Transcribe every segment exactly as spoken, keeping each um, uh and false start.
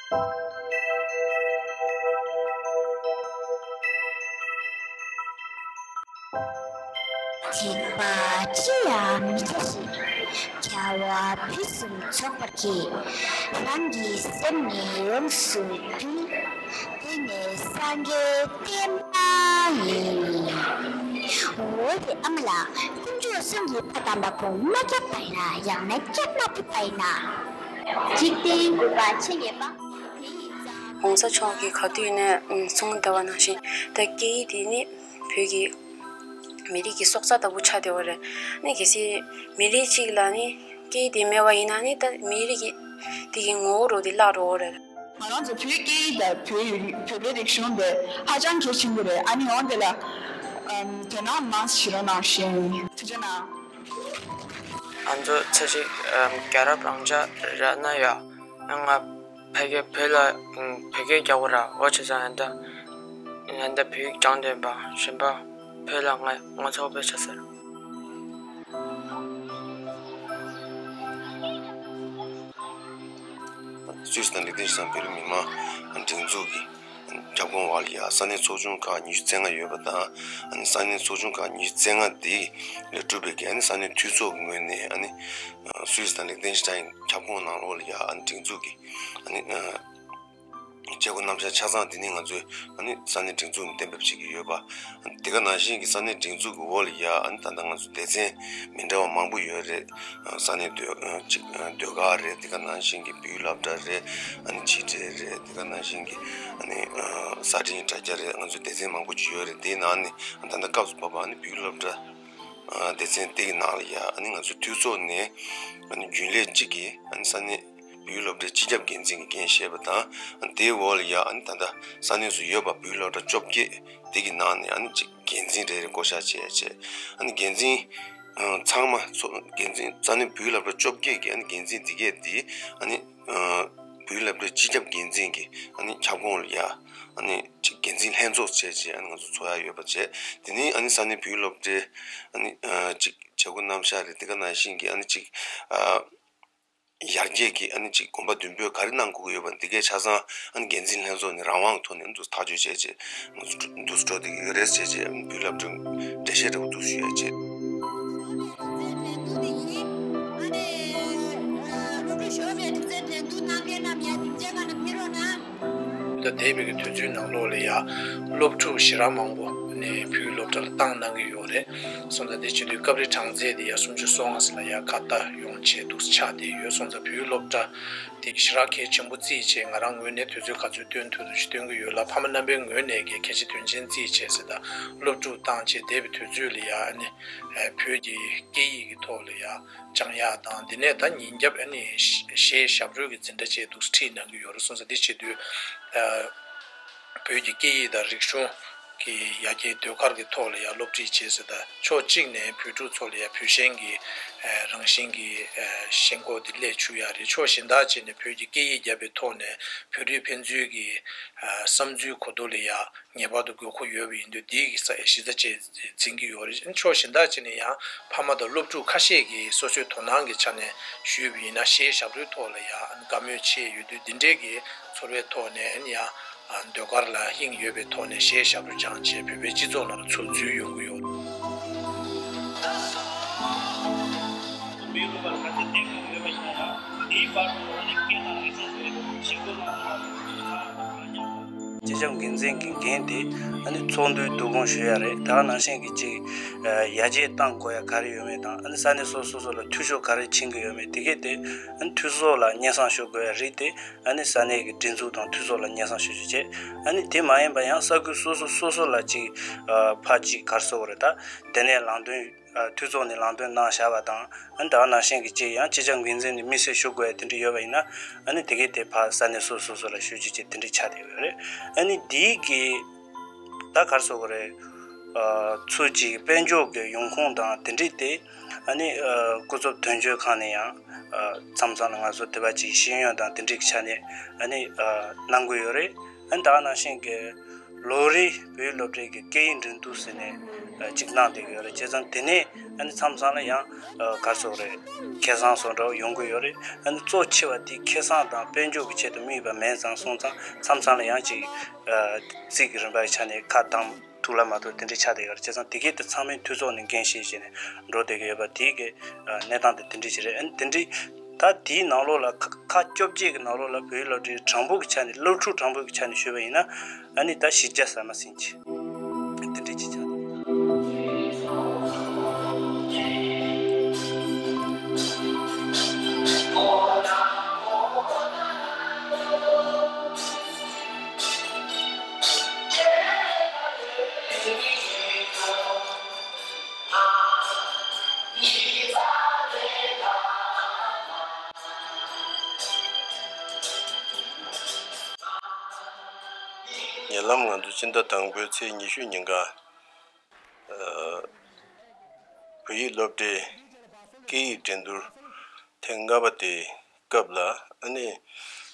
དད་པ་ཅི་ཡང་མི་བྱ་ཞིང་། རྒྱལ་བ་ཕུན་སུམ་ཚོགས་པར་བགྱི། རང་གི་སེམས་ནི་ཡོངས་སུ་འདུལ། དེ་ནི་སངས་རྒྱས་བསྟན་པ་ཡིན། འོ་དེ་ཨ་མ་ལགས། དཀོན་མཆོག་གསུམ་གྱི་བཀའ་དམ་པ་ཁོང་མ་ཁྱབ་པ་ཡིན་ན། ཡང་ན་ཁྱབ་མ་ཕོད་པ་ཡིན་ན། འཇིག་རྟེན་རྒུད་པ་ཆེ་ཉེས་པ། དེ་ཡིན་ཙང་། ༸གོང་ས་མཆོག་གིས་ག་དུས་ནས་གསུངས་བསྡད་པ་ནང་བཞིན། ད་སྐད་ཡིག་དེ་ནི་བོད་ཀྱི་མི་རིགས་ཀྱི་སྲོག་རྩ་ལྟ་བུ་ཆགས་བསྡད་པ་རེད། ནི་གལ་སྲིད་མི་རིགས་གཅིག་ལ་ནི་སྐད་ཡིག་དེ་མེད་པ་ཡིན་ན་ནི། ད་མི་རིགས་ཀྱི་དེ་གི་ངོ་བོ་རོ་དེ་བརླག་འགྲོ་གི་རེད། ང་རང་ཚོ་བོད་སྐད་ཡིག་དང་བོད་ཡིག་བོད་པའི་རིག་གཞུང་དེ་ཧ་ཅང་གལ་ཆེན་པོ་རེད། ཨ་ནི་འོན་ཏེ་ལ་ཨམ་དོ་སྣང་མང་ཞིག་རོགས་གནང་ཞུ། ཐུགས་རྗེ་གནང་། ང་ཚོ་ཚེ་གཅིག་ཨམ་རྒྱལ་རབས་རང་འཇགས་རག་ན་ཡ། ང་ཕ་གི་བོད་ལ་ཨམ་བོད་སྐད་རྒྱག་གི་ར། འོ་བྱས་ཙང་ཨ་ད་ཨ་ད་བོད་ཡིག་སྦྱང་འདོད་པ་གཞན་པ་བོད་ལ་ང་ང་ཚོ་བོད་ཆ་ཟེར། སུད་སི་དང་ལིག་ཏེན་ཤི་ཏན་བོད་རིགས་མི་མང་སྒྲིག་འཛུགས་ཀྱི་ཁྱབ་ཁོངས་འོག་ལ་ཡ་ས་གནས་ཚོགས་ཆུང་ཁག་ཉི་ཤུ་རྩ་ལྔ་ཡོད་པ་དང་། ཨ་ནི་ས་གནས་ཚོགས་ཆུང་ཁག་ཉི་ཤུ་རྩ་ལྔ་དེ་ལས་གྲུབ་པའི་གི་ཨ་ནི་ས་གནས་འཐུས་ཚོགས་ཀྱི་ངོས་ནས། ཨ་ནི་སུད་སི་དང་ལིག་ཏེན་ཤི་ཏན་ཁྱབ་ཁོངས་ནང་ལོགས་ལ་ཡ་ཨ་ནི་སྒྲིག་འཛུགས་ཀྱི་ཨ་ནི་བྱེད་སྒོ་རྣམ་གཞག་ཆ་ཚང་དེ་ནི་ང་ཚོའི་ཨ་ནི་ས་གནས་སྒྲིག་འཛུགས་ནས་གཏན་འབེབས་བྱེད་ཀྱི་ཡོད་པ། དེ་ག་ནང་བཞིན་གྱི་ས་གནས་སྒྲིག་འཛུགས་ཀྱི་འོག་ལ་ཡ་ཨ་ནི་ད་ལྟ་ང་ཚོ་སྡེ་ཚན་མི་འདྲ་བ་མང་པོ་ཡོད་རེད། ས་གནས་ཟློས་ཅིག་ཟློས་གར་རེད། དེ་ག་ནང་བཞིན་གྱི་བོད་ཡིག་སློབ་གྲྭ་རེད། ཨ་ནི་བྱིས་སྒྲུང་རེད། དེ་ག་ནང་བཞིན་གྱི་ཨ་ནི་གཟའ་སྤེན་པའི་དྲ་རྒྱ་རེད། ང་ཚོ་སྡེ་ཚན་མང་པོ་ཅིག་ཡོད་རེད། དེའི་ནང་ནས་ད་ལྟ་སྐབས་སུ་བབས་པ་ཨ་ནི་བོད་ཡིག་སློབ་གྲྭ་སྡེ་ཚན་དེ་གི་ནང་ལ་ཡ་ཨ་ནི་ང་ཚོ་འཐུས་ཚོགས་ནས་ཨ་ནི་རྒྱུན་ལས་གཅིག་གིས་ཨ་ནི་ས་གནས་བོད་ཡིག་སློབ་གྲྭའི་སྤྱི་ཁྱབ་འགན་འཛིན་གྱི་འགན་བཞེས་པ་དང་། དེའི་འོག་ལ་ཡ་ཨ་ནི་ད་ལྟ་ས་གནས་སུ་ཡོད་པ་བོད་ཡིག་སློབ་གྲྭ་བཅོ་བརྒྱད་དེ་གི་ནང་ནས་ཨ་ནི་གཅིག་འགན་འཛིན་རེ་རེ་བསྐོ་བཞག་བྱས་བྱས། ཨ་ནི་འགན་འཛིན་ཚང་མ་ཚོ་འགན་འཛིན་ས་གནས་བོད་ཡིག་སློབ་གྲྭ་བཅོ་བརྒྱད་ཀྱི་ཨ་ནི་འགན་འཛིན་དེ་གས་དེ་ཨ་ནི་བོད་ཡིག་སློབ་གྲྭའི་སྤྱི་ཁྱབ་འགན་འཛིན་གྱི་ཨ་ནི་ཁྱབ་ཁོངས་ལ་ཡ་ཨ་ནི་གཅིག་འགན་འཛིན་ལྷན་ཚོགས་བྱས་བྱས། ཨ་ནི་ང་ཚོ་ཚོགས་ཡ་ཡོད་པ་བྱས། དེ་ནས་ཨ་ནི་ས་གནས་བོད་ཡིག་སློབ་གྲྭའི་ཨ་ནི་གཅིག་བྱེད་སྒོ་རྣམ་གཞག་རེད། དེ་ག་ནང་བཞིན་གྱི་ཨ་ནི་གཅིག་ཡར་རྒྱས་ཀྱི་ཨ་ནི་གཅིག་གོམ་པ་མདུན་སྤོས་ག་རེ་གནང་དགོས་ཀྱི་ཡོད་པ་འདི་གའི་ཆ་ཚང་ཨ་ནི་འགན་འཛིན་ལྷན་ཚོགས་ནས་རང་དབང་གི་ཐོག་ནས་འདུག་ཐག་གཅོད་བྱས་རྗེས་ང་ཚོ་འདུག་འགྲོ་བསྡད་ཀྱི་ཡོད་རེད་ཟེར་རྗེས་བོད་སློབ་གྲྭའི་འགྲེལ་བཤད་འདྲ་བོ་འདུག་ཞུ་ཡ་བྱས། ད་འདས་པའི་གི་དུས་ཚོད་ནང་ལོགས་ལ་ཡ་སློབ་ཕྲུག་ཞེ་དྲག་མང་པོ་ནས་བོད་ཡིག་སློབ་གྲྭ་ལ་བཏང་གནང་གི་ཡོད་རེད། སོང་ཙང་དེ་བྱེད་དུས་སྐབས་རེ་གྲངས་ཚད་དེ་ཡ་སུམ་ཅུ་སོ་ལྔ་ཙམ་ལ་ཡ་ག་ད་ཡོང་བྱས་འདུག་ཆགས་བསྡད་ཡོད། སོང་ཙང་བོད་ཡིག་སློབ་གྲྭ་དེ་ཞེ་དྲག་གལ་ཆེན་པོ་བརྩིས་བྱས། ང་རང་ངོས་ནས་དུས་ཚོད་ག་ཚོད་བཏོན་ཐུབ་ཐུབ་ཅིག་བཏོན་གྱི་ཡོད་ལ། ཕ་མ་རྣམ་པའི་ངོས་ནས་གལ་ཆེ་དོན་ཆེན་བརྩིས་བྱས་ཟེར། ད་སློབ་ཕྲུག་བཏང་བྱས་འདས་པའི་དུས་ཚོད་ལ་ཡ་ཨ་ནི་བོད་ཀྱི་སྐད་ཡིག་གི་ཐོག་ལ་ཡ་སྦྱང་ཡག་དང་། འདི་ནས་ད་ཉིན་རྒྱབ་ཨ་ནི་གཞས་ཞབས་བྲོ་གི་འཛིན་གྲྭ་བཅས་འདུག་ཁྲིད་གནང་གི་ཡོད་རེད། སོང་ཙང་འདི་བྱེད་དུས་བོད་ཀྱི་སྐད་ཡིག་དང་རིག་གཞུང་གི་ཡར་རྒྱས་ཟློས་གར་གྱི་ཐོག་ལ་ཡང་སློབ་ཁྲིད་བྱས་ཟེར། ད་ཕྱོགས་གཅིག་ནས་བོད་ཕྲུག་ཚོ་ལ་ཡང་བོད་ཞེན་གྱི་རང་བཞིན་གྱི་ཞེན་ཁོག་འདི་སླེབས་བཅུག་ཡག་རེད། ཕྱོགས་གཞན་དག་ཅིག་ནས་བོད་ཀྱི་སྐད་ཡིག་བརྒྱབ་པའི་ཐོག་ནས་བོད་རིགས་ཕན་ཚུན་གྱི་བསམ་ཚུལ་གོ་བསྡུར་ལ་ཡང་ངེས་པར་དུ་དགོས་མཁོ་ཡོད་པ་ཡིན་དུས་འདིའི་གི་ས་གཞི་རྩ་བཅས་འཛིན་གྱི་ཡོད་རེད། ཕྱོགས་གཞན་དག་ཅིག་ནས་ཡང་ཕ་མ་དང་སློབ་ཕྲུག་ཁ་ཤས་ཀྱིས་སོ་སོའི་དོ་སྣང་གི་ཆ་ནས་ཞུས་པ་ཡིན་ན་གཞས་ཞབས་བྲོའི་ཐོག་ལ་ཡང་དགའ་མོས་ཆེ་ཡོད་དུས། འདི་འདྲའི་གི་ཚོར་བའི་ཐོག་ནས་ཡང་ཟློས་གར་ལ་དབྱིངས་ཡོད་པའི་ཐོག་ནས་གཞས་ཞབས་བྲོ་སྦྱངས་བྱས་བོད་པའི་སྤྱི་ཚོགས་ནང་ལ་ཚུར་འཛུལ་ཡོང་གི་ཡོད། སྤྱི་ཁྱབ་འགན་འཛིན་གྱི་འགན་དེ་ཨ་ནི་ཚོགས་འདུའི་བསྡུ་སྐོང་ཞུ་ཡ་རེད། ད་ག་ནང་བཞིན་གྱི་ཅིག་ཡར་རྒྱས་གཏང་དགོས་ཡ་ག་རེ་ཡོད་མེད་དང་། ཨ་ནི་ས་གནས་སོ་སོ་སོ་ལ་འཐུས་ཤོར་ག་རེ་ཕྱིན་གྱི་ཡོད་མེད་དེ་གས་དེ་ཨ་ནི་འཐུས་ཚོགས་ལ་སྙན་སེང་ཞུ་དགོས་ཡ་རེད་དེ། ཨ་ནི་ས་གནས་ཀྱི་སྒྲིག་འཛུགས་དང་འཐུས་ཚོགས་ལ་སྙན་སེང་ཞུ་རྒྱུ་བྱས། ཨ་ནི་དེ་མ་ཡིན་པ་ཡང་ས་ཁུལ་སོ་སོ་སོ་སོ་ལ་ཅིག་ཕར་ཅིག་ག་རེ་ཟེར་དགོས་རེད། ད་དེ་ནས་ལམ་སྟོན། འཐུས་ཚོགས་ནས་ལམ་སྟོན་གནང་བཞག་པ་དང་། ཨ་ནི་ད་ག་ནང་བཞིན་གྱི་ཅིག་ཡང་སྤྱི་ཁྱབ་འགན་འཛིན་ནས་དམིགས་བསལ་ཞུ་དགོས་ཡ་དེ་འདྲ་ཡོད་པ་ཡིན་ན། ཨ་ནི་དེ་གས་དེ་ཕར་ས་གནས་སོ་སོ་སོ་ལ་ཞུ་རྒྱུ་བྱས་དེ་འདྲ་ཆགས་བསྡད་ཡོད་རེད། ཨ་ནི་དེའི་གི་ད་ག་རེ་ཟེར་དགོས་རེད། ཚུར་ཅིག་དཔལ་འབྱོར་གྱི་ཡོང་ཁུངས་དང་དེ་འདྲ་དེ་ཨ་ནི་སྐུ་ཚབ་དོན་གཅོད་ཁང་ནས་ཡང་མཚམས་མཚམས་ལ་ང་ཚོ་དེ་བ་ཅིག་ཤེས་ཡོན་དང་དེ་འདྲའི་ཆ་ནས་ཨ་ནི་གནང་གི་ཡོད་རེད། ཨ་ནི་ད་ག་ནང་བཞིན་གྱི་ ལོ་རེའི་བོད་ཡིག་སློབ་གྲྭའི་གི་སྐད་ཡིག་འགྲན་བསྡུར་ཟེར་ནས་ཨ་གཅིག་གནང་བསྡད་ཀྱི་ཡོད་རེད། བྱས་ཙང་དེ་ནས་ཨ་ནི་མཚམས་མཚམས་ལ་ཡང་ཨ་ག་རེ་ཟེར་དགོས་རེད། ཁེ་བཟང་སོགས་འདྲ་བོ་ཡོང་གི་ཡོད་རེད། ཨ་ནི་གཙོ་ཆེ་བ་དེ་ཁེ་བཟང་དང་དཔལ་འབྱོར་གྱི་ཆེད་དུ་དམིགས་པ་མིན་ཙང་སོང་ཙང་མཚམས་མཚམས་ལ་ཡང་ཅིག་ཨ་རྩིས་ཀྱི་རིམ་པ་ཡི་ཆ་ནས་ཁ་བཏང་ཐུབ་ལ་མ་ཐུབ་དེ་འདྲ་ཆགས་བསྡད་ཡོད་རེད། བྱས་ཙང་དེ་གའི་དེ་ཚང་མའི་འཐུས་ཚོགས་ནས་འགན་བཞེས་བྱས་ནས་འགྲོ་བསྡད་ཀྱི་ཡོད་པ་དེའི་གི་ཨ་གནས་སྟངས་དེ་དེ་འདྲ་ཞིག་རེད། ཨ་ནི་དེ་འདྲའི་ད་དེའི་ནང་ལོགས་ལ་ཁ་ཁ་བཅོ་བརྒྱད་ཀྱི་ནང་ལོགས་ལ་བོད་ཡིག་སློབ་གྲྭའི་གྲངས་འབོར་གྱི་ཆ་ནས་སློབ་ཕྲུག་གྲངས་འབོར་གྱི་ཆ་ནས་ཞུས་པ་ཡིན་ན་ཨ་ནི་ད་བཞི་བརྒྱ་ཟ་མ་ཟིན་གྱི་དེ་འདྲ་ཅིག་ཆགས་འདུག་ཉེ་ལམ་ང་ཚོ་སྤྱི་ཟླ་དང་པོའི་ཚེས་ཉི་ཤུ་ཉིན་ཀ་ཨ་བོད་ཡིག་སློབ་གྲྭའི་སྐད་ཡིག་འགྲན་བསྡུར་ཐེངས་ལྔ་པ་དེ་སྐབས་ལ་ཨ་ནི་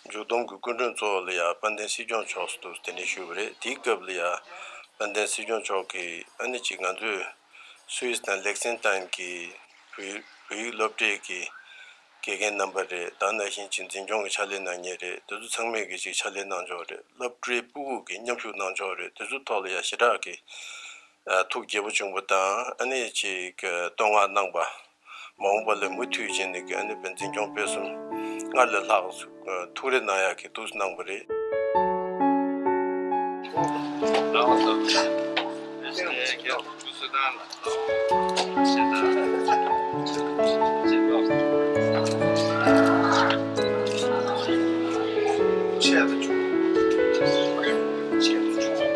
མཇུག་སྡོམ་གྱི་སྐུ་མགྲོན་གཙོ་བོ་ལ་ཡང་དཔལ་ལྡན་སྲིད་སྐྱོང་མཆོག་སུ་འདུག་དེ་འདྲ་ཞུས་པ་རེད། དེའི་སྐབས་ལ་ཡང་དཔལ་ལྡན་སྲིད་སྐྱོང་མཆོག་གིས་ཨ་ནི་ཅིག་ང་ཚོས་སུད་སི་དང་ལེག་སེན་ཏན་གྱི་བོད་བོད་ཡིག་སློབ་གྲྭའི་གི་དགེ་རྒན་རྣམ་པ་རེད། ད་ནང་བཞིན་ཅིག་འཛིན་སྐྱོང་གི་ཕྱག་ལས་གནང་མཁན་རེད། དེ་ཚོ་ཚང་མས་གི་ཅིག་ཕྱག་ལས་གནང་ཕྱོགས་རེད། སློབ་གྲྭའི་སྤུ་གུ་གི་མཉམ་ཞུགས་གནང་ཕྱོགས་རེད། དེ་ཚོ་ཐོག་ལ་ཡང་ཞེ་དྲག་གི་ཨ་ཐུགས་དགྱེས་པོ་བྱུང་བ་དང་ཨ་ནི་ཅིག་བསྟོད་བསྔགས་གནང་པ། མ་འོངས་པ་ལ་མུ་མཐུད་བྱས་ནས་ཀྱི་ཨ་ནི་འཛིན་སྐྱོང་སྤེལ་གསུམ་སྔར་ལས་ལྷག་ཐུགས་རེ་གནང་ཡག་གི་ཐུགས་གནང་བ་རེད། ཆེད་དུ་བྱུང་། ཆེད་དུ་བྱུང་།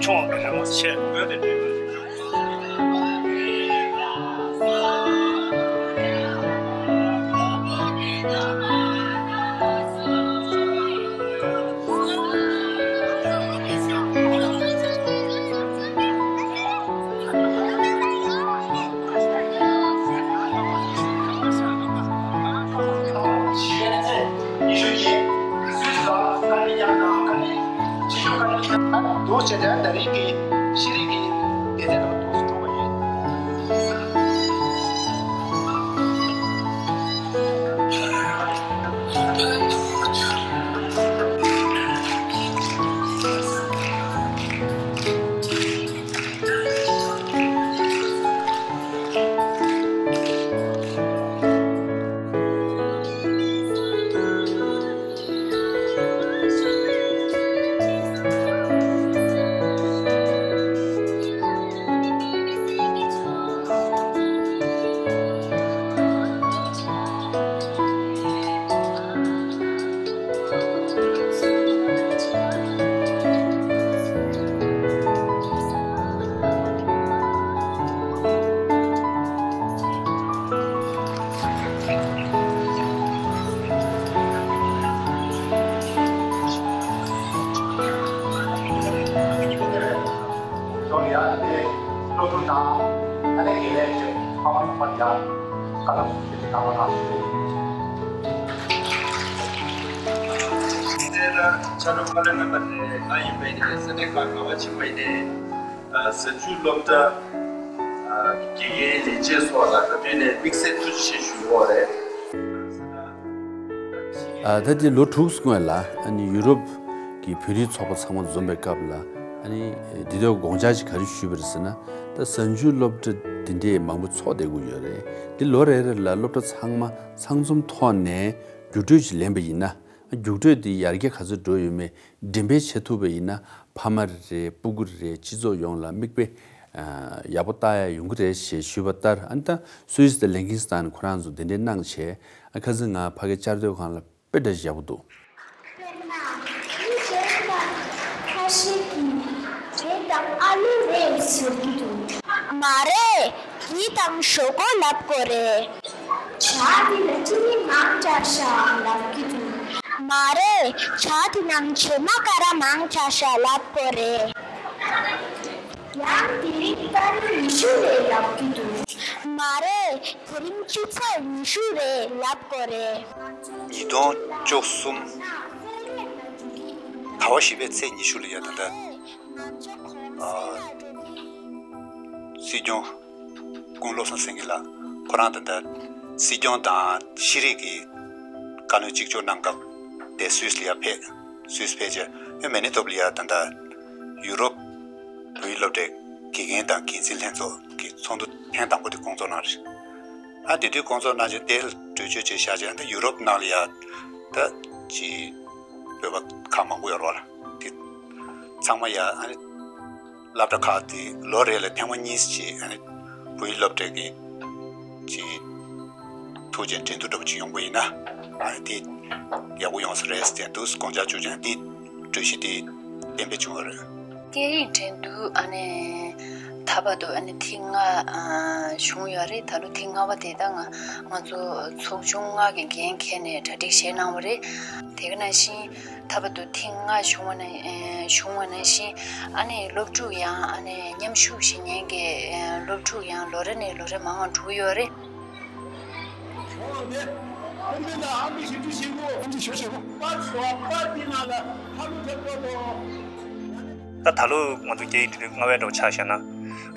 ཆུང་བ་རེད་མོ་ཆེ་དགོས་དེ་འདྲ། འདུག་བྱས་ཙང་ད་རིང་གི་ཤེས་རིག་གི་སྡེ་ཚན་དུ་འདུག་འགྲོ་བ་ཡིན། ཕྱག་རོགས་བཀའ་བློན་རྣམ་པ་ནས་ང་ཡིན་པའི་ནས་ས་གནས་ཁག་ག་བ་ཕྱིན་པའི་ནས་གཟའ་མཇུག་སློབ་གྲྭ་དགེ་རྒན་ལས་བྱེད་སོགས་ལ་ད་དུས་ནས་དམིགས་བསལ་ཐུགས་རྗེ་ཆེ་ཞུ་དགོས་རེད། ཨ་ད་དེ་ལོ་དྲུག་སྔོན་ལ་ཨ་ནི་ཡུ་རོབ་ཀྱི་བོད་རིགས་ཚོགས་པ་ཚང་མ་འཛོམས་པའི་སྐབས་ལ་ཨ་ནི་འདི་ལྟར་དགོངས་འཆར་ཞིག་ག་རེ་ཞུས་པ་རེད་ཟེར་ན། ད་གཟའ་མཇུག་སློབ་གྲྭ་འདི་འདྲའི་མང་པོ་ཚོགས་བསྡད་ཀྱི་ཡོད་རེད། འདི་ལོ་རེ་རེ་ལ་སློབ་གྲྭ་ཚང་མ་ཚང་འཛོམས་ཐོག་ནས་རྒྱུགས་སྤྲོད་ཅིག་ལེན་པ་ཡིན་ན། རྒྱུགས་སྤྲོད་འདི་ཡར་རྒྱས་ག་ཚོད་འགྲོ་ཡོད་མེད་འགྲེམས་སྤེལ་བྱེད་ཐུབ་པ་ཡིན་ན་ཕ་མ་རེད། སྤུ་གུ་རེད། སྤྱི་ཚོགས་ཡོངས་ལ་མིག་དཔེ་ཡག་པོ་ལྟ་ཡ་ཡོང་གི་རེད་ཞེས་ཞུས་པ་ལྟར། ཨ་ནི་ད་སུད་སི་དང་ལེན་ཀིན་སི་ཏན་ཁོ་རང་ཚོ་དེ་འདྲའི་གནང་བྱས། ཨ་ཁ་སང་ང་ཕ་གི་བཅར་སྡོད་ཁང་ལ་དཔེ་འདྲ་ཞིག་ཡག་པོ་འདུག་དཔེར་ན། འདི་བྱས་ན་ཁ་ཤས་ཀྱིས་དེ་དང་ཨ་ལུ་རེད་ཟེར་གྱི་འདུག་མ་རེད། དེ་དང་ཞོག་ཁོག་ལབ་དགོས་རེད། ཇ་དེ་ལ་ཅི་ནི་མང་དྲགས་ཤག་ལབ་ཀྱི་འདུག་མ་རེད། ཇ་དེ་ནང་བྱེ་མ་ཀ་ར་མང་དྲགས་ཤག་ལབ་དགོས་རེད། ཡང་དེ་རིང་ཏ་རིག་ཉི་ཤུ་རེད་ལབ་ཀྱི་འདུག་མ་རེད། དེ་རིང་ཆུ་ཚོད་ཉི་ཤུ་རེད་ལབ་དགོས་རེད། ཉིས་སྟོང་བཅུ་གསུམ་ད་ ཟླ་བ་བཞི་པའི་ཚེས་ཉི་ཤུ་ལ་ཡ་ད་ལྟ་སྲིད་སྐྱོང་སྐུ་ངོ་བློ་བཟང་སེང་གེ་ལགས་ཁོ་རང་ད་ལྟ་སྲིད་སྐྱོང་དང་ཤེས་རིག་གི་བཀའ་བློན་གཅིག་ལྕོགས་གནང་སྐབས་དེ་སུད་སི་ལ་ཡ་ཕེབས། སུད་སི་ཕེབས་རྗེས་ཨེ་མེ་ནི་ཐོབ་ལ་ཡ་ད་ལྟ་ཡུ་རོབ་བོད་ཡིག་སློབ་གྲྭའི་དགེ་རྒན་དང་འགན་འཛིན་ལྷན་ཚོགས་ཀྱི་ཚོགས་འདུ་ཐེངས་དང་པོ་དེ་སྐོང་ཚོགས་གནང་རེད། ཨ་དེ་དུས་སྐོང་ཚོགས་གནང་རྗེས་དེ་ལ་གྲོས་ཆོད་བྱས་བཞག་རྗེས་ད་ཡུ་རོབ་ནང་ལ་ཡ་ད་ཅི་བོད་པ་ཁག་མང་པོ་ཡོད་རེད་བ། དེ་ཚང་མ་ཡ་ཨ་ནི་སློབ་གྲྭ་ཁག་དེ་ལོ་རེ་ལ་ཐེངས་མ་གཉིས་ཅིག་ཨ་ནི་བོད་ཡིག་སློབ་གྲྭ་གི་ཅི་ཐུགས་རྗེ་འགྲན་བསྡུར་འདྲ་པོ་ཅིག་ཡོང་པ་ཡིན་ན་ཨ་ནི་དེ་ཡག་པོ་ཡོང་ས་རེད་ཟེར་དུས་དགོངས་འཆར་བཅུག་ཀྱང་དེ་གྲོས་གཞི་དེ་གཏན་འབེབས་བྱུང་བ་རེད། སྐད་ཡིག་འགྲན་བསྡུར་ཨ་ནི་ད་བར་དུ་ཨ་ནི་ཐེངས་ལྔ་ཨ་བྱུང་ཡོད་རེད། ད་ལོ་ཐེངས་ལྔ་པ་དེ་ད་ང་ང་ཚོ་ཚོགས་ཆུང་ལྔ་གི་འགན་འཁྱེར་ནས་གྲ་སྒྲིག་བྱས་གནང་བ་རེད། དེ་ག་ནང་བཞིན་ད་བར་དུ་ཐེངས་ལྔ་བྱུང་བ་ནང་ཨ་བྱུང་བ་ནང་བཞིན་ཨ་ནི་སློབ་ཕྲུག་ཡང་ཨ་ནི་མཉམ་ཞུགས་བྱེད་མཁན་གྱི་ཨ་སློབ་ཕྲུག་ཡང་ལོ་རེ་ནས་ལོ་རེ་མང་བ་འགྲོ་གི་ཡོད་རེད། ད་ད་ལོ་ང་ཚོ་སྐད་ཡིག་འགྲན་བསྡུར་ལྔ་པའི་འགྲོ་ཆ་བཞག་ན་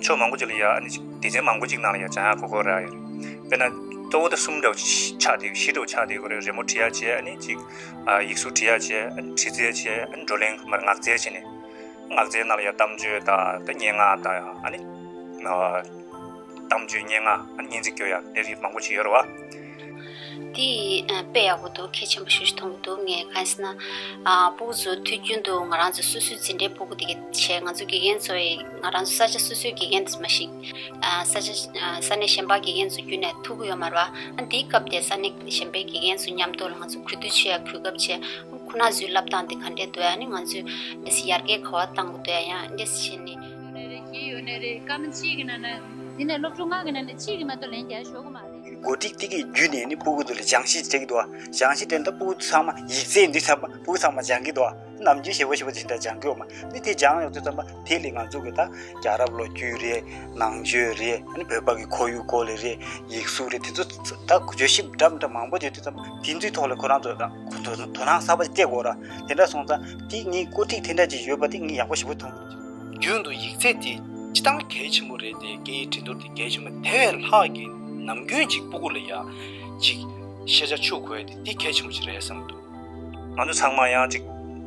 ཕྱོགས་མང་པོ་ཅིག་ལ་ཡ་ཨ་ནི་སྡེ་ཚན་མང་པོ་ཅིག་ནང་ལ་ཡ་སྦྱང་ཡག་གོ་སྐབས་རག་ཡོད་རེད། དཔེར་ན་གཙོ་བོ་དེ་གསུམ་འདྲ་བོ་ཆགས་བསྡད་བཞི་འདྲ་བོ་ཆགས་བསྡད་ཡོད་རེད། རི་མོ་འབྲི་ཡག་བྱས་ཨ་ནི་ཅིག་ཡིག་གཟུགས་འབྲི་ཡག་བྱས་ཨ་ནི་འབྲི་རྩལ་བྱས་ཨ་ནི་བགྲོ་གླེང་མར་ངག་རྩལ་བྱས་ནས་ངག་རྩལ་ནང་ལ་ཡ་གཏམ་བརྗོད་དང་ད་སྙན་ངག་དང་ཨ་ནི། གཏམ་བརྗོད་སྙན་ངག་ཨ་ནི་སྙན་ཚིག་སྐྱོར་ཡག་དེ་རིགས་མང་པོ་ཅིག་ཡོད་རེད་བ། དེ་དཔེ་ཡག་པོ་འདུག་གལ་ཆེན་པོ་ཞེ་པོ་ཅིག་མཐོང་གི་འདུག་ངས་གང་ཟེར་ན། ཨ་སྤུ་གུ་ཚོ་དུས་རྒྱུན་དུ་ང་རང་ཚོ་སོ་སོའི་འཛིན་གྲྭའི་སྤུ་གུ་དེ་གས་བྱས་ང་ཚོ་དགེ་རྒན་ཚོ་ཡིས་ང་རང་ཚོ་ས་ཆ་སོ་སོའི་དགེ་རྒན་དེ་མ་གཞི། ཨ་ས་ཆ་ཨ་ས་གནས་གཞན་པ་དགེ་རྒན་ཚོ་བརྒྱུད་ནས་ཐུག་གི་ཡོད་མ་རེད་བ། ཨ་དེའི་སྐབས་དེ་ས་གནས་གཞན་པའི་དགེ་རྒན་ཚོ་མཉམ་དུ་ལ་ང་ཚོ་གུས་བཏུད་བྱེད་ཡག་གོ་སྐབས་བྱས། ཁོ་ན་ཚོའི་བསླབ་སྟངས་དེ་ག་འདྲས་འདུག་ཨ་ནི་ང་ཚོས་འདི་སི་ཡར་རྒྱས་ག་བ་བཏང་དགོས་འདུག་ཡང་འདི་སི་བྱས་ནས། ཡོད་ནའི་རེད། ཡོད་ནའི་རེད། སྐར་མ་གཅིག་གི་ནང་ན་འདི་ནས་སློབ་ཕྲུག་ལྔ་གི་ནང་ནས་གཅིག་གིས་མ་གཏོགས་ལན་རྒྱག་ཤོག་གི་མ་རེད། འགོ་ཁྲིད་དེ་གི་བརྒྱུད་ནས་ནི་སྤུ་གུ་ཚོ་ལ་སྦྱང་གཞི་བྱེད་ཀྱི་འདུག་སྦྱང་གཞི་དེ་ད་སྤུ་གུ་ཚང་མ་ཡིག་ཚད་འདི་ཚང་མ་སྤུ་གུ་ཚང་མ་སྦྱང་གི་འདུག་ནམ་རྒྱུན་ཞེ་པོ་ཞེ་པོ་དེ་འདྲ་སྦྱང་གི་ཡོད་མ་ནི་དེ་སྦྱང་ཡོང་དུས་ཙམ་པ་དེ་ལས་ང་ཚོ་གི་ད་རྒྱལ་རབས་ལོ་རྒྱུས་རེད། ནང་ཆོས་རེད། ཨ་ནི་བོད་པ་གི་ཁོར་ཡུག་སྐོར་ལ་རེད། ཡིག་གཟུགས་རེད། དེ་ཚོ་ད་བརྗོད་གཞི་འདྲ་མི་འདྲ་མང་པོ་ཡོད་དུས་ཙམ་པ་དེ་ཚོའི་ཐོག་ལ་ཁོ་རང་ཚོ་ད་དོ་དོ་སྣང་གསར་པ་ཞིག་སྤྲད་དགོས་ར། དེ་འདྲ་སོང་ཙང་དེ་ངའི་བཀོད་སྒྲིག་དེ་འདྲ་ཅིག་ཡོད་པ་དེ་ངས་ཡག་པོ་ཞེ་པོ་མཐོང་གི་འདུག་རྒྱུན་དུ་ཡིག་ཚད་དེ་སྤྱིར་བཏང་གལ་ཆེན་པོ་རེད་དེ། སྐད་ཡིག་འགྲན་བསྡུར་དེ་གལ་ཆེན་པོ་དེ་བས་ལྷག་གི་ནམ་རྒྱུན་ཅིག་སྤུ་གུ་ལ་ཡ་ཅིག་ཤེས་བྱ་ཆུ་དགོས་དེ་དེ་གལ་ཆེན་པོ་ཅིག་རེད་བསམ་གི་འདུག་ང་ཚོ་ཚང་མ་ཡང་ཅིག་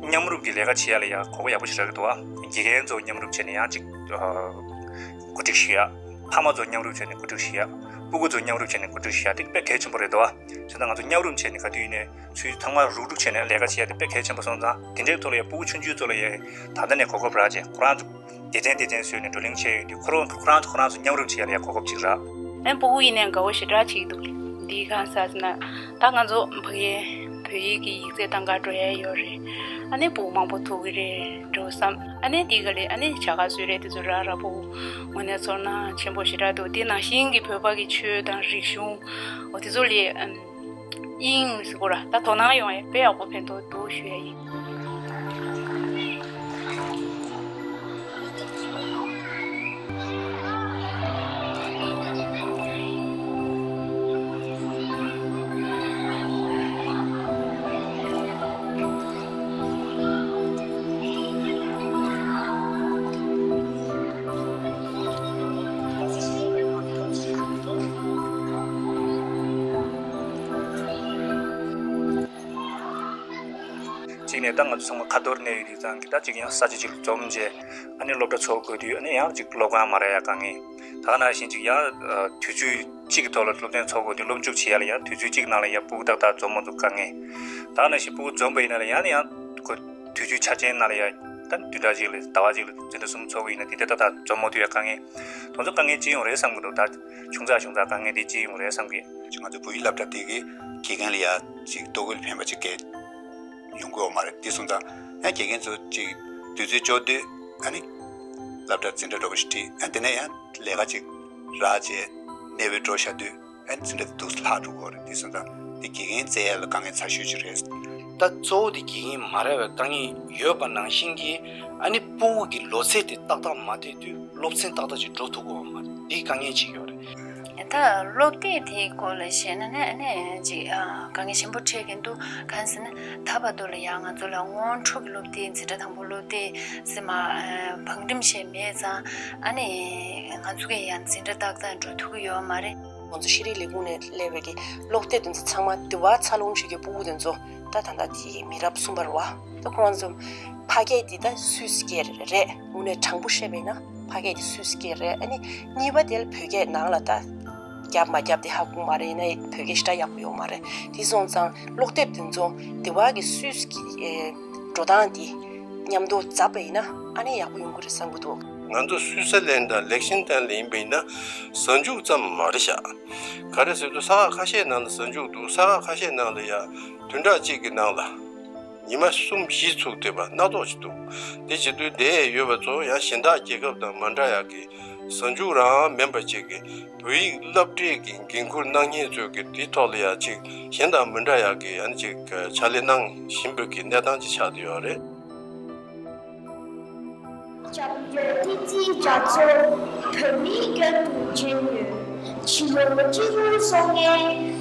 མཉམ་རུབ་ཀྱི་ལས་ཀ་བྱེད་ཡ་ལ་ཡ་གོ་སྐབས་ཡག་པོ་ཞིག་རག་གི་འདུག་ཨ། དགེ་རྒན་ཚོ་མཉམ་རུབ་བྱས་ནས་ཡང་ཅིག་གོ་སྒྲིག་ཞུ་ཡ། ཕ་མ་ཚོ་མཉམ་རུབ་བྱས་ནས་གོ་སྒྲིག་ཞུ་ཡ། སྤུ་གུ་ཚོ་མཉམ་རུབ་བྱས་ནས་གོ་སྒྲིག་ཞུ་ཡ་དེ་དཔེ་གལ་ཆེན་པོ་རེད་འདུག་ཨ། བྱས་ཙང་ང་ཚོ་མཉམ་རུབ་བྱས་ནས་ག་དུས་ཡིན་ནའི་ཚུལ་ཚང་མ་རུག་རུག་བྱས་ནས་ལས་ཀ་བྱེད་ཡ་དེ་དཔེ་གལ་ཆེན་པོ་སོང་ཙང་དེ་འདྲའི་ཐོག་ལ་ཡ་སྤུ་གུ་ཆུང་ཆུང་ཚོ་ལ་ཡ་ད་ལྟ་ནས་གོ་སྐབས་རག་བྱས་ཁོ་རང་ཚོ་སྡེ་ཚན་སྡེ་ཚན་བཟོས་ནས་བགྲོ་གླེང་བྱས་ཡོང་དུས་ཁོ་རང་ཁོ་རང་ཚོ་ཁོ་རང་ཚོ་མཉམ་རུབ་བྱེད་ཡ་ལ་ཡ་གོ་སྐབས་ཅིག་རག་ཨེ་སྤུ་གུ་ཡིན་ནའི་དགའ་བོ་ཞེ་དྲག་བྱེད་ཀྱི་འདུག་འདི་གང་ཟེར་ན་ད་ང་ཚོ་ཕ་གིའི་བོད་ཡིག་གི་ཡིག་ཚད་དང་འགལ་འགྲོ་ཡ་ཡོད་རེད། ཨ་ནི་སྤུ་གུ་མང་པོ་ཐུག་གི་རེད་འགྲོ་བསམ། ཨ་ནི་འདི་ག་ལས་ཨ་ནི་བྱ་དགའ་བཟོས་རེད། དེ་ཚོ་རག་རག་སྤུ་གུ་དངོས་གནས་ཚོར་སྣང་ཆེན་པོ་ཞེ་དྲག་འདུག་དེ་ནང་བཞིན་གྱི་བོད་པ་གི་ཆོས་དང་རིག་གཞུང་འོ་དེ་ཚོ་ལས་ཨམ། དབྱིངས་སུ་སྐོར་ད་དོ་སྣང་ཡོང་ཡ་དཔེ་ཡག་པོ་ཕན་ཐོགས་འདུག་ཞུ་ཡ་ཡིན། གཅིག་ནས་ད་ང་ཚོ་ཚང་མ་ཁ་ཐོར་གནས་ཡོད་དུས་ཙང་གི་ད་ཅིག་ཡང་ས་ཆ་གཅིག་ལ་འཛོམས་བྱས་ཨ་ནི་སློབ་གྲྭ་ཚོགས་དགོས་དུས་ཨ་ནི་ཡང་ཅིག་སློབ་ཁང་མ་རག་ཡ་དཀའ་ངལ། ད་ག་ནང་བཞིན་ཅིག་ཡང་དུས་ཚོད་གཅིག་གི་ཐོག་ལ་སློབ་ཚན་ཚོགས་དགོས་དུས་སློབ་འཇུག་བྱེད་ཡ་ལ་ཡང་དུས་ཚོད་གཅིག་ནང་ལ་ཡང་སྤུ་གུ་ཏག་ཏག་འཛོམས་མ་ཐུབ་དཀའ་ངལ། ད་ག་ནང་བཞིན་སྤུ་གུ་འཛོམས་པ་ཡིན་ན་ལ་ཡང་ནས་ཡང་ཁོ་དུས་ཚོད་ཆ་ཅན་ནང་ལ་ཡང་ད་བདུན་ཕྲག་གཅིག་ལ་ཟླ་བ་གཅིག་ལ་འཛིན་གྲྭ་གསུམ་ཚོགས་ཀྱི་ཡིན་ན་དེ་འདྲ་ཏག་ཏག་འཛོམས་མ་ཐུབ་ཡ་དཀའ་ངལ། དེ་ཚོ་དཀའ་ངལ་ཅི་ཡོང་རེད་བསམ་གི་འདུག་ད་ཆུང་ཙག་ཆུང་ཙག་དཀའ་ངལ་དེ་ཅི་ཡོང་རེད་བསམ་གི། ང་ཚོ་བོད་ཡིག་སློབ་གྲྭ་དེ་གི་དགེ་རྒན་ལ་ཡ་ཅིག་ལྟོ་གོས་ལ་ཕན་པ་ཅིག་གས་ཡོང་གི་ཡོད་མ་རེད། དེ་སོང་ཙང་ཡང་དགེ་རྒན་ཚོ་ཅིག་དུས་ཚོད་ལྕོགས་དུས་ཨ་ནི་སློབ་གྲྭར་འཛིན་གྲྭ་འདྲ་པོ་ཞིག་ཁྲིད་ཨ་དེ་ནས་ཡང་ལས་ཀ་ཅིག་རག་བྱས་གནས་སྤོས་འགྲོ་བཞག་དུས་ཨ་ནི་འཛིན་གྲྭ་དེ་འདུག་སེ་ལྷག་འགྲོ་གི་ཡོད་རེད། དེ་སོང་ཙང་དེ་དགེ་རྒན་བཙལ་ཡ་ལ་དཀའ་ངལ་ཚ་ཤོས་ཅིག་རེད། ད་གཙོ་བོ་དེ་དགེ་རྒན་མ་རག་པའི་དཀའ་ངལ་ཡོད་པ་ནང་བཞིན་གྱི་ཨ་ནི་སྤུ་གུ་གི་ལོ་ཚད་དེ་ཏག་ཏག་མ་བསྡད་དུས་སློབ་ཚན་ཏག་ཏག་ཅིག་འགྲོ་ཐུབ་ཀྱི་ཡོད་མ་རེད། འདི་དཀའ་ངལ་ཅིག་ཡོད་རེད། ད་སློབ་དེབ་དེའི་སྐོར་ལ་བཤད་ན་ནི་ཨ་ནི་ཅིག་ཨ་དཀའ་ངལ་ཆེན་པོ་འཕྲད་ཀྱི་འདུག་གང་ཟེར་ན་ད་བར་དུ་ལ་ཡང་ང་ཚོ་ལ་སྔོན་འགྲོ་གི་སློབ་དེབ་འཛིན་གྲྭ་དང་པོ་སློབ་དེབ་ཟེར་མ་ཨ་བང་རིམ་བཤད་མེད་ཙང་ཨ་ནི་ང་ཚོ་གི་ཡང་འཛིན་གྲྭ་ཏག་ཏག་འགྲོ་ཐུབ་ཀྱི་ཡོད་མ་རེད། ང་ཚོ་ཤེས་རིག་ལས་ཁུངས་ནས་སླེབས་པའི་གི་སློབ་དེབ་དེ་ཚོ་ཚང་མ་དེ་བ་འཚར་ལོངས་བྱེད་ཀྱི་སྤུ་གུ་དེ་ཚོ་ད་ད་ལྟ་དེ་མི་རབས་གསུམ་པ་རེད་བ། ད་ཁོ་རང་ཚོ་ཕ་སྐད་དེ་ད་སུད་སི་སྐད་རེད། དངོས་གནས་དྲང་པོ་བཤད་པས་ན་ཕ་སྐད་དེ་སུད་སི་སྐད་རེད། ཨ་ནི་གཉིས་པ་དེ་ལ་བོད་སྐད་ནང་ལ་ད་རྒྱབ་མ་རྒྱབ་དེ་ཧ་གོ་མ་རེད། ཡིན་ན་བོད་སྐད་ཞེ་དྲག་ཡག་པོ་ཡོད་མ་རེད། དེ་སོང་ཙང་སློབ་དེབ་དེ་ཚོ་དེ་བ་གི་སུད་སི་གི་ཨེ་འགྲོ་སྟངས་དེ་མཉམ་དུ་འཛབ་པ་ཡིན་ན་ཨ་ནི་ཡག་པོ་ཡོང་གི་རེད་བསམ་གི་འདུག་ང་ཚོ་སུད་སི་ལན་དང་ལེག་ཤིང་ཏན་ལ་ཡིན་པ་ཡིན་ན་གཟའ་མཇུག་ཙམ་མ་རེད་ཤག་ག་རེ་ཟེར་དུས་ས་ཁག་ཁ་ཤས་ནང་ལ་གཟའ་མཇུག་འདུག་ས་ཁག་ཁ་ཤས་ནང་ལ་ཡ་བདུན་ཕྲག་གཅིག་གི་ནང་ལ་ཉི་མ་གསུམ་བཞི་ཚུགས་བསྡད་པ་སྣ་ཚོགས་ཅིག་འདུག་དེ་བྱེད་དུས་འདིར་ཡོད་པ་ཚོ་ཡང་གཞན་དག་རྒྱལ་ཁབ་དང་མ་འདྲ་ཡག་གི་གཟའ་མཇུག་རང་མིན་པ་ཅིག་གི་བོད་ཡིག་སློབ་ཁྲིད་ཀྱི་འགན་འཁུར་གནང་མཁན་ཚོས་ཀྱི་དེའི་ཐོག་ལ་ཡ་ཅིག་གཞན་དང་མི་འདྲ་ཡག་གི་ཡང་ཅིག་ཕྱག་ལས་གནང་བཞིན་པའི་གི་གནས་སྟངས་ཅིག་ཆགས་བསྡད་ཡོད་རེད། སྐྱབས་མགོན་བསྟན་འཛིན་རྒྱ་མཚོ་བོད་མིའི་མགོན་དུ་བྱོན་ཡོད། ཕྱི་ལོ་གཅིག་དགུ་སོ་ལྔའི་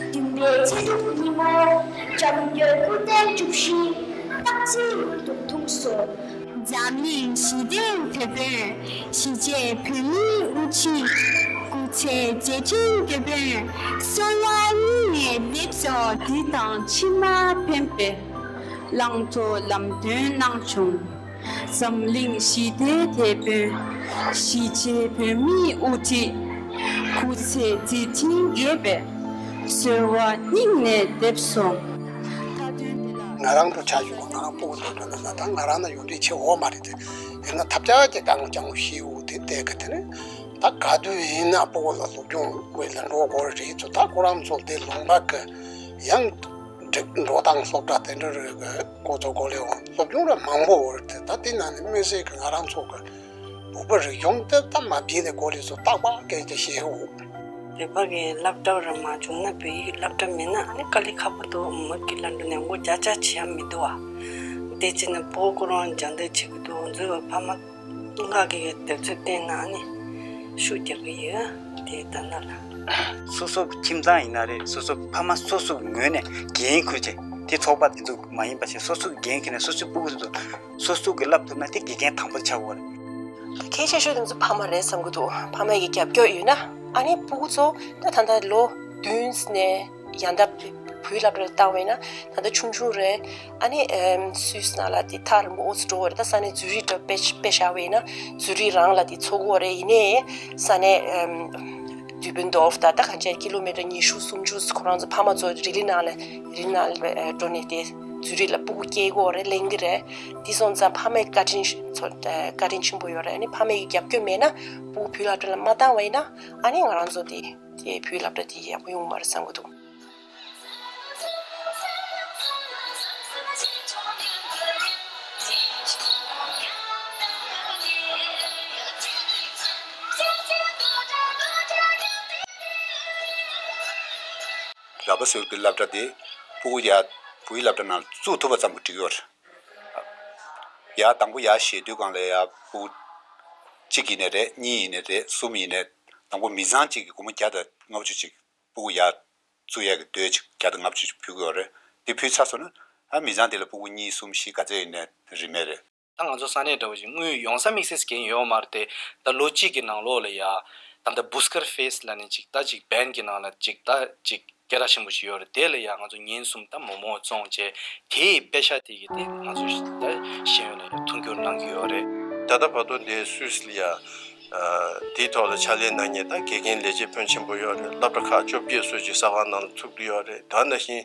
བདུན་པའི་ཚེས་དྲུག་ཉིན་མོ་སྐྱབས་མགོན་སྐུ་ཕྲེང་བཅུ་བཞི་སྟག་རྩེའི་ཡུལ་དུ་འཁྲུངས་སོ། འཛམ་གླིང་ཞི་བདེའི་དེད་དཔོན་གཞིས་བྱེས་བོད་མིའི་དབུ་ཁྲིད་སྐུ་ཚེ་མཛད་འཕྲིན་དེད་དཔོན་གསོལ་བ་སྙིང་ནས་འདེབས་སོ། དུས་དང་ཕྱི་མ་ཕན་པའི་བླང་དོར་ལམ་སྟོན་གནང་བྱུང་། འཛམ་གླིང་ཞི་བདེའི་དེད་དཔོན་གཞིས་བྱེས་བོད་མིའི་དབུ་ཁྲིད་སྐུ་ཚེ་མཛད་འཕྲིན་རྒྱས་པའི་གསོལ་བ་སྙིང་ནས་འདེབས་སོ། མཐའ་དོན་དེ་ལ། ང་རང་ཚོ་ཆ་བཞག་ན་ང་རང་སྤུ་གུ་ཚོ་འགྲོ་ན་ན་ད་ང་རང་ན་ཡོང་འདྲི་ཆེ་འོ་མ་རེད་དེ། ཡིན་ན་ཐབས་ཆག་ཅིག་གང་ཅང་ཤེས་འོ་དེ་བལྟས་གི་དེ་ནི་ད་ག་དུས་ཡིན་ན་སྤུ་གུ་ལ་སློབ་སྦྱོང་དབུས་ལ་འགྲོ་དགོས་རེད་ཚོ། ད་ཁོ་རང་ཚོ་དེ་ལུང་པ་གི་ཡང་འགྲིག་འགྲོ་སྟངས་སློབ་གྲྭ་དེ་འདྲ་རེད་གི་ཁོ་ཚོ་གོ་ལེ་འོང་སློབ་སྦྱོང་ར་མང་པོ་འོ་རེད་དེ། ད་དེ་ན་ནི་མི་སེར་གི་ང་རང་ཚོ་གི་བོད་པ་རིག་གཞུང་དེ་ད་མ་བརྒྱུད་ནས་གོ་ལེ་ཚོ་རྟག་པར་སྐད་ཆ་བཤད་འོ། བོད་པ་གི་སློབ་གྲྭ་ར་མ་བྱུང་ན་བོད་ཡིག་སློབ་གྲྭ་མེད་ན་ཨ་ནི་དཀའ་ལས་ཁག་པོ་འདུག་མི་གི་ལ་འགྲོ་ནས་མགོ་བརྒྱ་ཆ་བྱེད་ཡ་མི་འདུག་བ། དེ་བྱས་ནས་བོད་ཁོ་རང་སྦྱང་འདོད་བྱེད་ཀྱི་འདུག་འཛུལ་བའི་ཕ་མ་ང་གི་དུས་ཚོད་བསྟན་ན་ཨ་ནི་ཤུགས་རྒྱག་གི་ཡོད་དེ་ད་ན་ལ། སོ་སོ་ཁྱིམ་ཚང་ཡིན་ན་རེད། སོ་སོ་ཕ་མ་སོ་སོ་ངོས་ནས་འགན་ཁུར་བྱས་དེ་ཚོགས་པ་དེ་ཚོ་མ་ཡིན་པ་བྱས་སོ་སོ་འགན་ཁུར་ནས་སོ་སོའི་སྤུ་གུ་ཚོ་སོ་སོ་གི་བསླབ་ཐུབ་ན་དེ་དགེ་རྒན་དང་པོ་ཆགས་དགོས་རེད། ད་གལ་ཆེ་ཤོས་དེ་ཚོ་ཕ་མ་རེད་བསམ་གི་འདུག་ཕ་མ་ཡི་རྒྱབ་སྐྱོར་ཡོད་ན་ཨ་ནི་སྤུ་གུ་ཚོ་ད་ད་ལྟ་ལོ་བདུན་ནས་ཡང་ད་བོད་སློབ་གྲྭར་བཏང་བས་ན་ད་ལྟ་ཆུང་ཆུང་རེད། ཨ་ནི་སུད་སི་ནང་ལ་དེ་ཐག་རིང་པོ་འོ་ཙམ་འགྲོ་བ་རེད། ད་ས་གནས་ཛུ་རིག་ལ་དཔེ་དཔེ་བཞག་པས་ན་ཛུ་རིག་རང་ལ་དེ་འཚོ་གི་ཡོད་རེད། ཡིན་ནའི་ས་གནས་དུས་བན་དོབ་ད་ད་གང་ཅི་ཀི་ལོ་མི་ཊར་ཉི་ཤུ་སུམ་ཅུ་ཁོ་རང་ཚོ་ཕ་མ་ཚོ་རི་ལི་ནང་ལ་རི་ལི་ནང་ལ་འགྲོ་ནས་དེ་ཛུ་རིག་ལ་སྤུ་གུ་སྐྱེལ་གི་ཡོད་རེད། ལེན་གི་རེད། དེ་སོང་ཙང་ཕ་མའི་བཀའ་དྲིན་ཚོ་བཀའ་དྲིན་ཆེན་པོ་ཡོད་རེད། ཨ་ནི་ཕ་མའི་རྒྱབ་སྐྱོར་མེད་ན་སྤུ་གུ་བོད་སློབ་གྲྭ་ལ་མ་བཏང་བ་ཡིན་ན་ཨ་ནི་ང་རང་ཚོ་དེ་དེ་བོད་སློབ་གྲྭ་དེ་ཡག་པོ་ཡོང་མ་རེད་བསམ་གི་འདུག་ར་བ་སེ་བུ་དེ་སློབ་གྲྭ་དེ་སྤུ་གུ་ཡ་བོད་ཡིག་སློབ་གྲྭ་ནང་བཙུགས་ཐུབ་པ་ཙམ་གྱིས་འགྲིག་ཡོད་རེད། ཡ་དང་པོ་ཡ་བཞེས་དུས་སྒང་ལ་ཡ་སྤུ་གུ་གཅིག་ཡིན་ནའི་རེད། གཉིས་ཡིན་ནའི་རེད། གསུམ་ཡིན་ནའི་དང་པོ་མི་ཚང་གཅིག་གིས་སྒོར་མོ་བརྒྱ་དང་ལྔ་བཅུ་ཅིག་སྤུ་གུ་ཡ་བཙུགས་ཡས་ཀྱི་དོད་ཅིག་བརྒྱ་དང་ལྔ་བཅུ་ཅིག་ཕུལ་གྱི་ཡོད་རེད། དེ་ཕུལ་ཚར་སོང་ན་ཨ་མི་ཚང་དེ་ལ་སྤུ་གུ་གཉིས་གསུམ་བཞི་ག་ཚད་ཡིན་ནའི་རིན་མེད་རེད། ད་ང་ཚོ་ས་གནས་འདྲ་བོ་ཞིག་དངུལ་ཡོང་ས་དམིགས་བསལ་གང་ཡོད་མ་རེད་དེ། ད་ལོ་གཅིག་གི་ནང་ལོགས་ལ་ཡ། ད་ལྟ་བུ་སྐར་ཕེ་སི་ལབ་ནས་ཅིག་ད་ཅིག་བན་གི་ནང་ལ་ཅིག་ད་ཅིག་སྐད་གྲགས་ཆེན་པོ་ཞིག་ཡོད་རེད། དེ་ལ་ཡ་ང་ཚོ་ཉིན་གསུམ་ད་མོག་མོག་བཙོང་བྱས་དེའི་པེ་ཤ་དེ་གི་དེ་ང་ཚོ་ད་ཤེས་ཡོན་ལ་ཡ་མཐུན་འགྱུར་གནང་གི་ཡོད་རེད། ད་ལྟ་བར་དུ་འདི་སུད་སི་ལ་ཡ། དེའི་ཐོག་ལ་ཕྱག་ལས་གནང་མཁན་ད་དགེ་རྒན་ལས་བྱེད་ཕོན་ཆེན་པོ་ཡོད་རེད། སློབ་གྲྭ་ཁག་བཅོ་བརྒྱད་སོགས་ཀྱི་ས་ཁང་ནང་ལ་ཚུགས་ཀྱི་ཡོད་རེད། ད་ནང་བཞིན་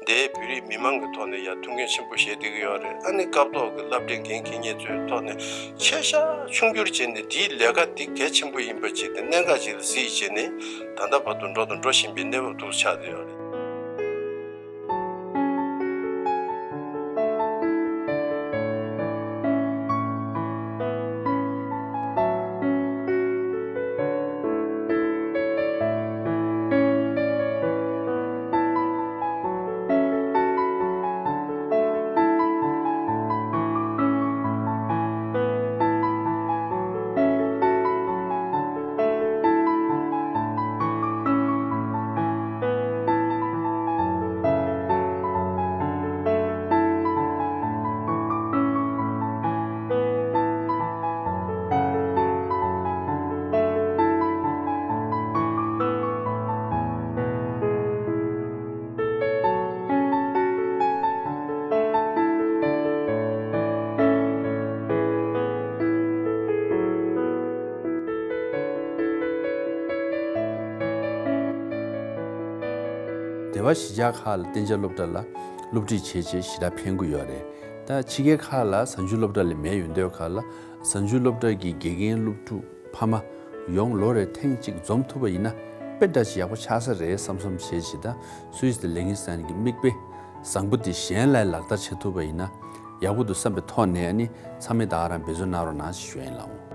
འདིའི་བོད་རིགས་མི་མང་གི་ཐོག་ནས་ཡང་ཐུགས་འགན་ཆེན་པོ་བཞེས་བསྡད་ཀྱི་ཡོད་རེད། ཨ་ནི་སྐབས་ཐོག་གི་སློབ་གྲྭའི་འགན་འཁྱེར་མཁན་ཚོའི་ཐོག་ནས་ཆེ་ཤ་ཆུང་འགྱུར་བྱས་ནས་འདིའི་ལས་ཀ་འདི་གལ་ཆེན་པོ་ཡིན་པ་ཅིག་དེ་གནད་འགག་ཅིག་ལ་གཟིགས་བྱས་ནས་ད་ལྟ་བར་དུ་འགྲོ་དང་འགྲོ་བཞིན་པའི་གནས་བབ་འདུག་ཆགས་བསྡད་ཡོད་རེད། སྡེ་བ་གཞིས་ཆགས་ཁག་ལ་གཏན་འཇགས་སློབ་གྲྭ་ལ་སློབ་ཁྲིད་བྱེད་ཆེད་ཞེ་དྲག་ཕན་གྱི་ཡོད་རེད། ད་ཕྱི་རྒྱལ་ཁག་ལ་གཟའ་མཇུག་སློབ་གྲྭ་ལས་མེད་ཡོད་འདོད་ཁག་ལ་གཟའ་མཇུག་སློབ་གྲྭ་གི་དགེ་རྒན་སློབ་ཕྲུག་ཕ་མ་ཡོངས་ལོ་རེར་ཐེངས་གཅིག་འཛོམས་ཐུབ་པ་ཡིན་ན་དཔེ་འདྲ་ཞིག་ཡག་པོ་ཆགས་ས་རེད་བསམ་བསམ་བྱེད་ཆེད་ད་སུད་སི་དང་ལེག་ནི་སི་ཐན་གྱི་མིག་དཔེ་བཟང་པོ་དེ་གཞན་ལ་ལག་བསྟར་བྱེད་ཐུབ་པ་ཡིན་ན་ཡག་པོ་འདུག་བསམ་པའི་ཐོག་ནས་ཨ་ནི་ཚང་མས་ད་ག་རང་འབད་བརྩོན་གནང་རོགས་གནང་ཞེས་ཞུ་ཡ་ཡིན་ལགས།